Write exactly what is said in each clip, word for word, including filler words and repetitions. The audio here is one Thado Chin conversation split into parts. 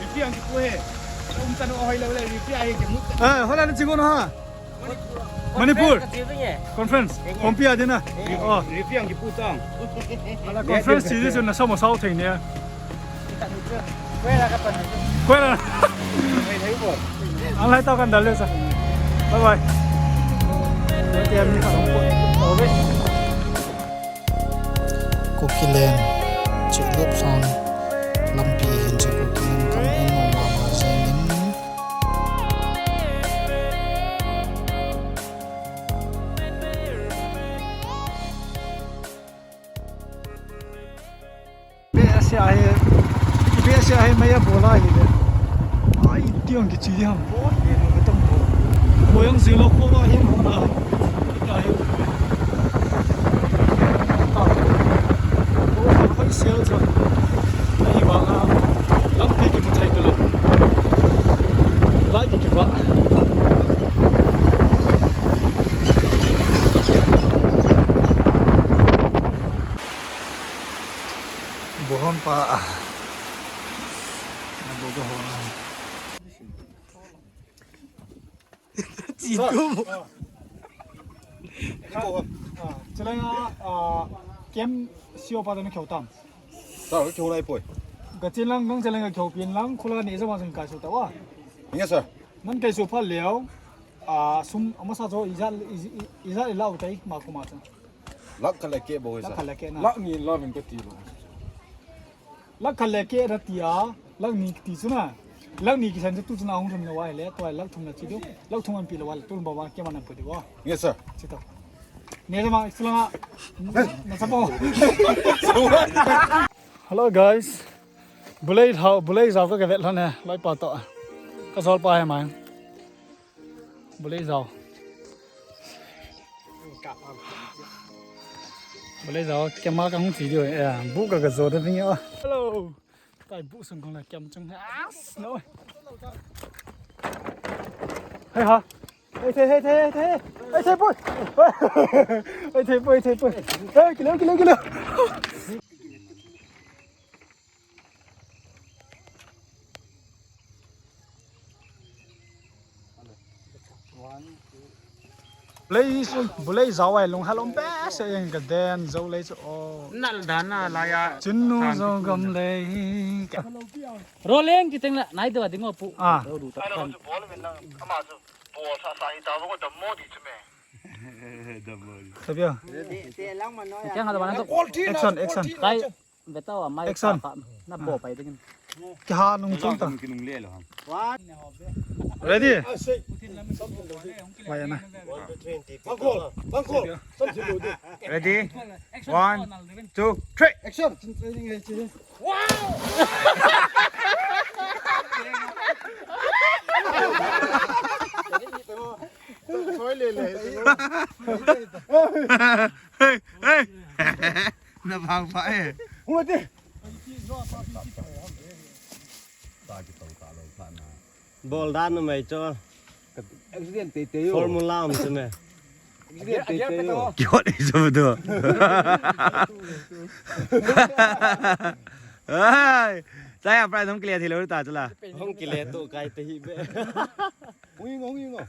Referee ang kipu he. Umtan o hoilou le referee ahi ke mut. Ah, hola na chingon ha. Manipur. Conference. Khompi a ding na. Oh. Referee ang kipu tang. Ala conference chi chu na sao ma sao thei ne. Koi la. Ang lai tao kan dal le sa. Bye bye. Kukiland, Chilep Lhang lampi hin chu Kukiland gam hin nom mama jengin. Be ase ahi, be ase ahi, maya bola hi le. Ai, tiang kichi di ham, bo, le no betam bo. Mo yang zing lo ko wa hin ho na. Ai. Ko ko sel jo. Ai wa la. Lampi kimu chai tu lo. Lai ki ba. Bohon pa. Bohon. Chitu. Chalanga, ah, kem sio pa na kheu tam. Ta kheu lai poi. Ka chin lang, nang chin lang ka kheu pin lang, khula ni jama jing ka su ta wa. Yes, sir. Nan kai su pha leo. Ah, sum amasa jo ija, ija, ija ila utai ma kuma cha. Lakh khat le keh bou hi sa. Lakh khat le keh na. Lakh ni lou vin kati lou. Lakh khat le keh na tia, lakh ni ti chu na. Lakh ni kisan chu tu chu na hung thum na wa le, tua lakh thum na chi du. Lakh thum an pi lou wa le, tu ba wa ke man an pu di wa. Yes, sir. Chi to. Ne ma, extra na. Na sa bo. Hello guys. Bulei thau, bulei jao ka vet lhon e, loi pa to. Ka jol pa he mai. Bulei jao. Bulei jao, kem a ka hung chi diu, eh, bu ka ka jo da ving yo. Hello. Tai bu sung kong la kem chung. Ah, snow. Hey ha. Hey, hey, hey, hey, hey. Hey, hey, boy. Hey, hey, boy, hey, boy. Hey, kilo, kilo, kilo. Bulei, bulei jao ai lung halom behseh jeng ka den jo lei chu o. Nal dan na la ya. Chinnu jo gam lei. Roleng kiteng la nai do ding o pu. Ah. Ro du ta kan. Sabia. Action, action. Kai. Beta wa mai. Action. Ka, ka, na bo pai ding. Ki ha nung chung ta. Ready? Wai na. Bangkol, bangkol. Ready? One, two, three. Action. Wow! Hey, hey. Na bang pa eh. Hung ati. Bol dan mai cho. Accident te te yo. Formula um se me. Accident te te yo. Kyo ni so do. Ai. Sai a prize hung clear thi lo ta chula. Hung clear to kai te hi be. Hung ngo, hung ngo.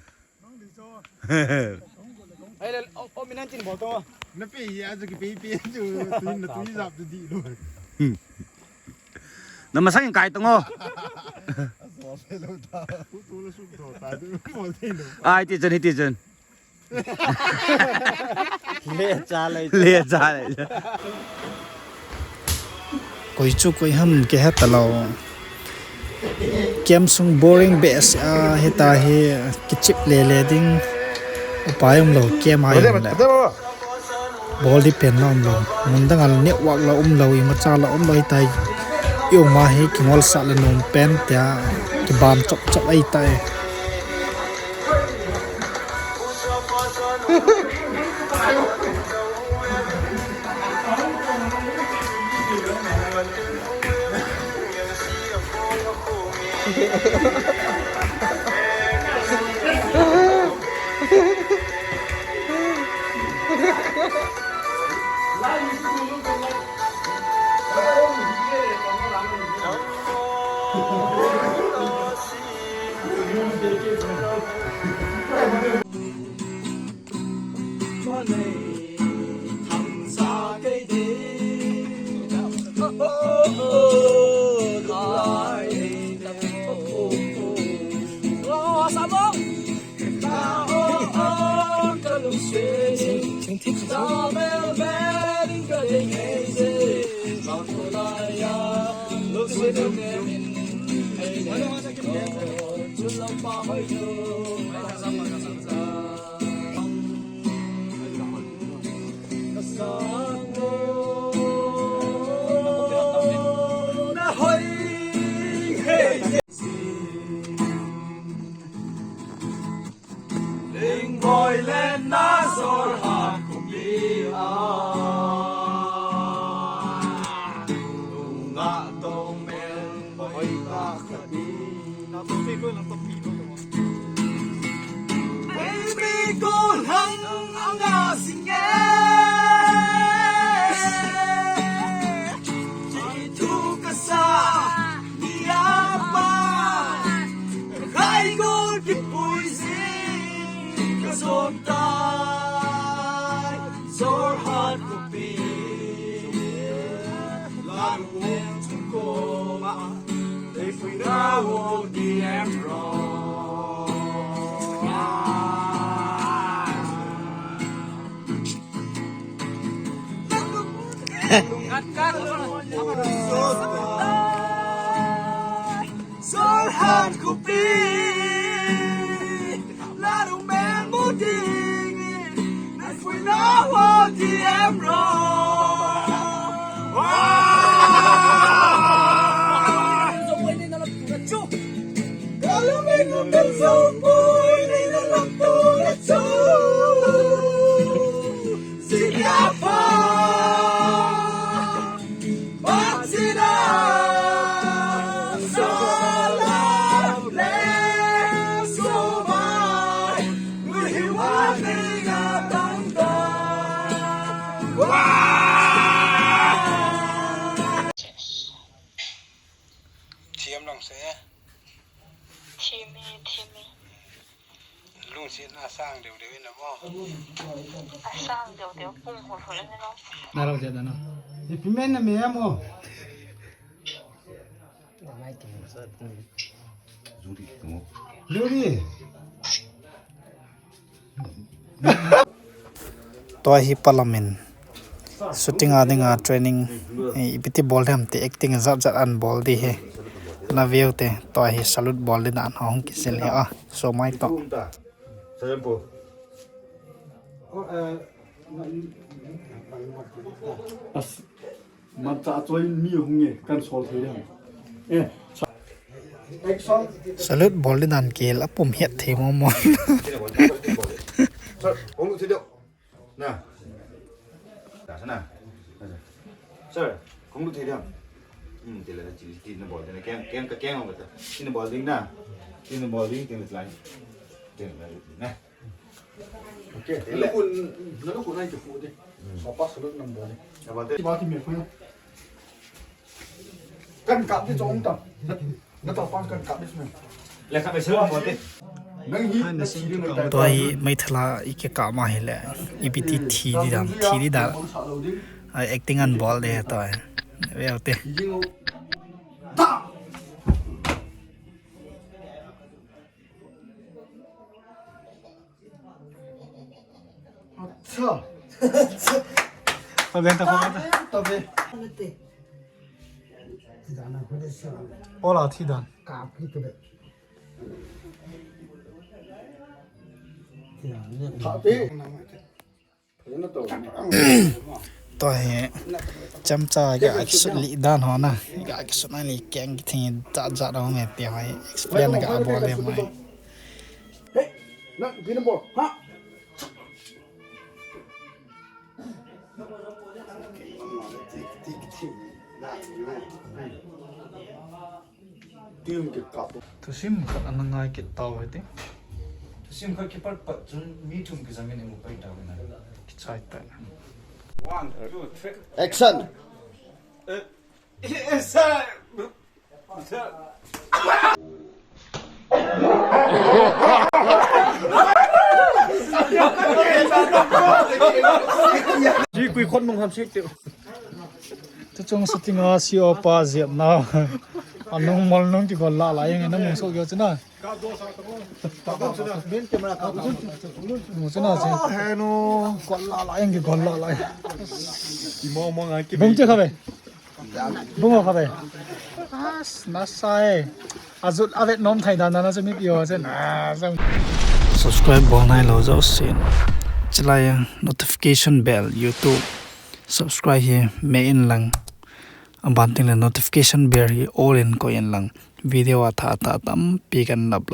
Ai le, o, o, minan chin bol to. Na pe hi a chu ki pe pe chu, tu na tu jap tu di lo. Na masang kai to ngo. Ai ti chun, ti chun. Le cha le. Le cha le. Koi chu koi ham kihe talou. Camp sung boring behseh a, hita hi kichip le le ding. Upai umlou, kei mai umlou. Bol di pen la umlou. Mun dang a network la umlou, imacha la umlou hitai. I um a hi kingol sah la nom pen tia kibam chop chop ahitai. Thiam lang se. Thiam e, thiam e. Lungset na sang deu deu in amo. Asang deu deu, pung hul hul in amo. Na lo jat na. Ipi men na me amo. Luri. Tua hi palamin. Shooting a dinga training, eh, ipi ti bol dem ti acting jat jat an bol di hi. Na view te, tua hi salute bol di dan hong kisil hi a. So mai to. As, mancha choi mi hung e, kan sol thei dem. Eh, action. Salute bol di dan kel a pum het thei mo mo. Sir, kong lut thei deu. Na. Da sana. Sir, kong lut thei deu. Hmm, tila chi, chi na bol, tila keng, keng ka keng ka ta. Chi na bol ding na. Chi na bol ding, tila line. Tila na. Okay, na lukun, na lukun na ki fu de. Papa salute na bol de. Na bol de. Ba ki me fu. Kan kap di chong tam. Na to pang kan kap di sum. Le kap di sum mo te. Nang hi na si di na. Tua hi maithei la i kikap ma hi le. Ipi ti thi di dan, thi di dan. Ai acting an bol de tua hi. Ve te. Ta. Acha. Tabe, tabe, tabe. Tabe. Ola, thi dan. Kapi tabe. Tua hi chemcha ga kisut li dan ho na, ga kisut na li keng kithing jat jat ho me ti ho explain ga bol le mai. Hey, nang bina bol ha. Thusim khat ana ngai kit tau hite. Thusim khat kipat pat chun mi thum kijang in imu pai tau na. Kichai ta. One, two, three. Action. Eh, eh, sir. Ji kui khon nung ham si tiu. Tu chung shooting a si opa ziap na. Anung mol nung ti gol la la yang na mung so yo chuna. Mung chuna si. He no. Gol la la yang ki gol la la. Bung che kha be. Bung kha be. As, nasa e. Ajut avet nom thai dan dan na chu mi pio chen. Ah, jong. Subscribe bol nai lo jo sin. Chilai notification bell YouTube. Subscribe hi me in lang. Aban ting le notification bell hi all in ko in lang. Video atha atha tampi kan upload.